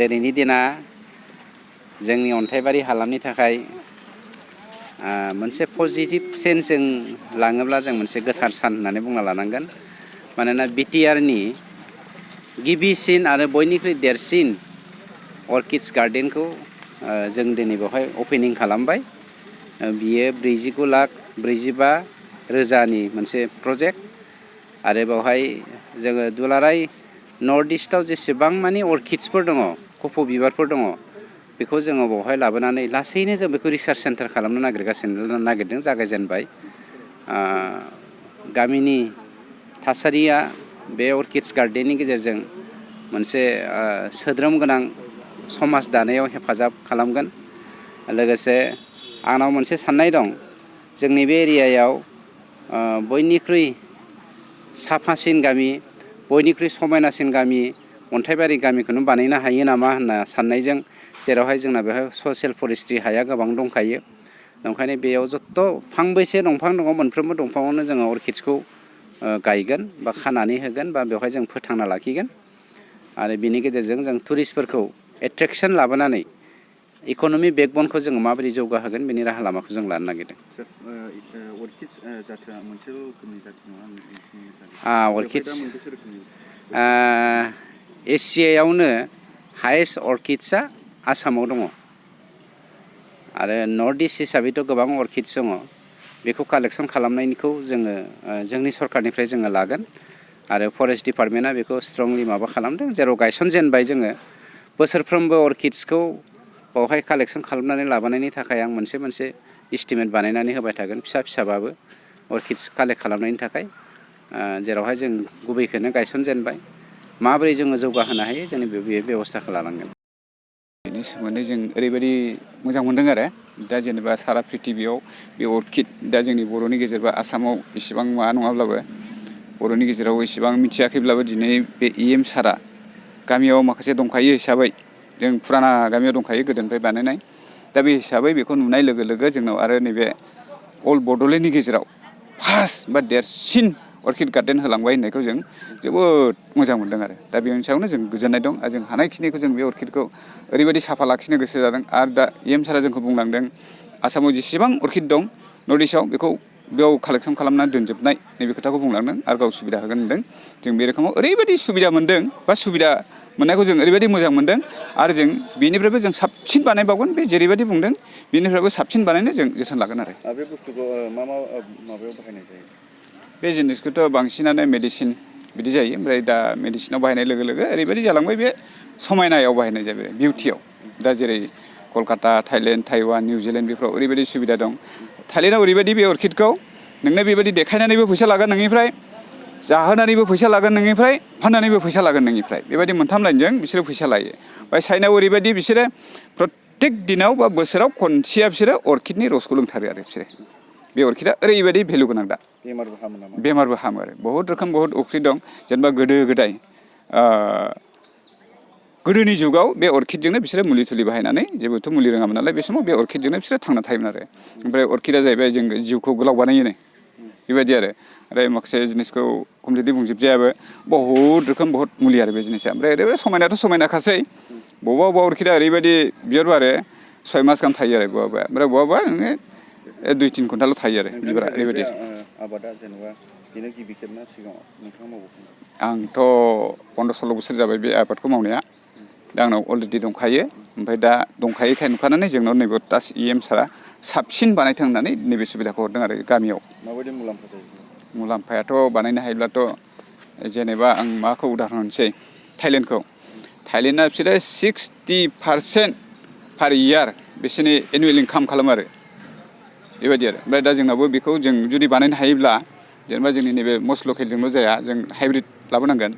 दिनैनि दिना जोंनि अन्थाइबारि हालामनि थाखाय मोनसे पजिटिभ सेन्सजों लाङोब्ला जों मोनसे गोथार सान होननानै बुंना लानांगोन। मानोना BTRनि गिबिसिन आरो बयनिख्रुइ देरसिन अर्किड्स गार्डेनखौ जों दिनै बेवहाय अपेनिं खालामबाय। बियो 49,45,000 मोनसे प्रजेक्ट आरो बेवहाय जोङो दुलाराय नर्थ इस्टआव जेसेबां मानि अर्किड्सफोर दङ, कफ' बिबारफोर दङ, बेखौ जोङो बेवहाय लाबोनानै लासैनो जों बेखौ रिसार्च सेन्टार खालामनो नागिरदों, जागायजेनबाय। गामिनि थासारिया बे अर्किड्स गार्डेननि गेजेरजों मोनसे सोद्रोम गोनां समाज दानायाव हेफाजाब खालामगोन। लोगोसे आंनाव मोनसे साननाय दं, जोंनि बे एरियायाव बयनिख्रुइ साफासिन गामि, बयनिख्रुइ समायनासिन गामि, अन्थाइबारि गामिखौनो बानायनो हायो नामा होनना साननायजों, जेरावहाय जोंना बेवहाय ससियेल फरेस्ट्रि हाया गोबां दंखायो। ओंखायनो बेयाव जत्थ' फांबेसे दंफां दङ, मोनफ्रोमबो दंफाङावनो जोङो अर्किड्सखौ गायगोन बा खानानै होगोन बा बेवहाय जों फोथांना लाखिगोन। आरो बिनि गेजेरजों जों टुरिस्टफोरखौ एट्रेक्सन लाबोनानै इक'नमि बेकबनखौ जोङो माबोरै जौगाहोगोन बेनि राहा लामाखौ जों लानो नागिरदों। अर्किड्स जाथोआ मोनसेल' रोखोमनि जाथि नङा? अर्किड्स एसियायावनो हायेस्ट अर्किड्सआ आसामाव दङ आरो नर्थ इस्ट हिसाबैथ' गोबां अर्किड्स दङ। बेखौ कालेक्सन खालामनायखौ जोङो जोंनि सरकारनिफ्राय जोङो लागोन आरो फरेस्ट डिपार्टमेन्टआ बेखौ स्ट्रंलि माबा खालामदों, जेराव गायसनजेनबाय जोङो बोसोरफ्रोमबो अर्किड्सखौ बावहाय कालेक्सन खालामनानै लाबोनायनि थाखाय आं मोनसे इस्टिमेट बानायनानै होबाय थागोन, फिसाबाबो अर्किड्स कालेक्ट खालामनायनि थाखाय, जेरावहाय जों गुबैखौनो गायसनजेनबाय। माबोरै जोङो जौगाहोनो हायो, जोंनि बे बेब'स्थाखौ लानांगोन। बेनि सोमोन्दै जों ओरैबायदि मोजां मोनदों आरो दा जेनेबा सारा प्रिथिबियाव बे अर्किड दा जोंनि बर'नि गेजेर बा आसामाव इसेबां माबा नङाब्लाबो, बर'नि गेजेराव इसेबां मिथियाखैब्लाबो दिनै बे EM सारा गामियाव माखासे दंखायो हिसाबै, जों फुराना गामियाव दंखायो गोदोनिफ्राय बानायनाय। दा बे हिसाबै बेखौ नुनाय लोगो लोगो जोंनाव आरो नैबे अल बड'लेण्डनि गेजेराव फार्स्ट बा देरसिन अर्किड गार्डेन होलांबाय होननायखौ जों जोबोद मोजां मोनदों आरो दा बेनि सायावनो जों गोजोननाय दं। आरो जों हानायखिनिखौ जों बे अर्किडखौ ओरैबायदि साफा लाखिनो गोसो जादों। आरो दा EM सारा जोंखौ बुंलांदों आसामाव जेसेबां अर्किड दं नर्थ इस्टआव बेखौ बेयाव कालेक्सन खालामनानै दोनजोबनाय, नैबे खोथाखौ बुंलांदों आरो गाव सुबिदा होगोन होनदों। जों बे रोखोमाव ओरैबायदि सुबिदा मोनदों बा सुबिदा मोननायखौ जों ओरैबायदि मोजां मोनदों आरो जों बेनिफ्रायबो जों साबसिन बानायबावगोन। बे जेरैबायदि बुंदों बेनिफ्रायबो साबसिन बानायनो जों जोथोन लागोन आरो बे बुस्थुखौ मा माबायाव बाहायनाय जायो? बे जिनिसखौथ' बांसिनानो मेडिसिन बिदि जायो। ओमफ्राय दा मेडिसिनाव बाहायनाय लोगो लोगो ओरैबायदि जालांबाय, बे समायनायाव बाहायनाय जाबाय, बिउटियाव। दा जेरै कलकाता, थाइलेण्ड, टाइवान, निउजिलेण्ड बेफोराव ओरैबायदि सुबिदा दं। थाइलेण्डआव ओरैबायदि बे अर्किडखौ नोंनो बेबायदि देखायनानैबो फैसा लागोन नोंनिफ्राय, जाहोनानैबो फैसा लागोन नोंनिफ्राय, फाननानैबो फैसा लागोन नोंनिफ्राय। बेबायदि मोनथाम लाइनजों बिसोरो फैसा लायो। ओमफ्राय चाइनायाव ओरैबायदि बिसोरो प्रत्येक दिनाव बा बोसोराव खनसेया बिसोरो अर्किडनि रसखौ लोंथारो आरो बिसोरो। बे अर्किडआ ओरैबायदि भेलु गोनां दा। बेमारबो हामो नामा? बेमारबो हामो आरो बहुत अर्किड दं। जेनेबा गोदो गोदाय गोदोनि जुगाव बे अर्किडजोंनो बिसोरो मुलि थुलि बाहायनानै, जेबोथ' मुलि रोङामोन नालाय बे समाव, बे अर्किडजोंनो बिसोरो थांना थायोमोन आरो। ओमफ्राय अर्किडआ जाहैबाय जों जिउखौ गोलाव बानायोनो, बेबायदि आरो माखासे जिनिसखौ कमप्लिटलि बुंजोबजायाबो, बहुत मुलि आरो बे जिनिसा। ओमफ्राय ओरैबायदि समायनाथ' समायनाखासै, बबेबा अर्किडआ ओरैबायदि बिबार बारो 6 मास गाहाम थायो आरो बबेबा, ओमफ्राय बबेबा नोङो 2-3 घन्टाल' थायो आरो बिबारा ओरैबायदि। आबादा जेनेबा बेनो गिबि खेबना सिगाङाव नोंथाङा मावबोखांबाय? आंथ' 15-16 बोसोर जाबाय बे आबादखौ मावनाया। दा आंनाव अलरेडि दंखायो। ओमफ्राय दा दंखायोखाय नुखानानै जोंनाव नैबे दास EM सारा साबसिन बानायथों होननानै नैबे सुबिदाखौ हरदों आरो गामियाव। माबायदि मुलाम्फा जायो? मुलाम्फायाथ' बानायनो हायोब्लाथ' जेनेबा आं माखौ उदाहरन होनोसै, थाइलेण्डआ बिसोरो 60% पार इयार बिसोरनि एनुवेल इनकाम खालामो आरो बेबायदि आरो। ओमफ्राय दा जोंनावबो बेखौ जों जुदि बानायनो हायोब्ला, जेनेबा जोंनि नैबे मस्ट लकेलजोंल' जाया, जों हाइब्रिद लाबोनांगोन।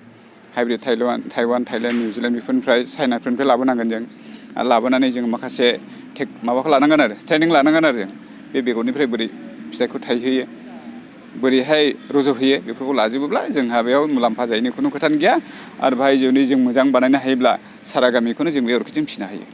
हाइब्रिद टाइवान, थाइलेण्ड, निउजिलेण्ड बेफोरनिफ्राय, चाइनाफोरनिफ्राय लाबोनांगोन जों। आरो लाबोनानै जों माखासे माबाखौ लानांगोन आरो ट्रेनिं लानांगोन आरो जों बे बेगरनिफ्राय बोरै फिथाइखौ थायहोयो, बोरैहाय रज'होयो, बेफोरखौ लाजोबोब्ला जोंहा बेयाव मुलाम्फा जायैनि खुनु खोथानो गैया। आरो बाहाय जुदि जों मोजां बानायनो हायोब्ला सारा गामिखौनो जों बे अर्किडजों फिसिनो हायो।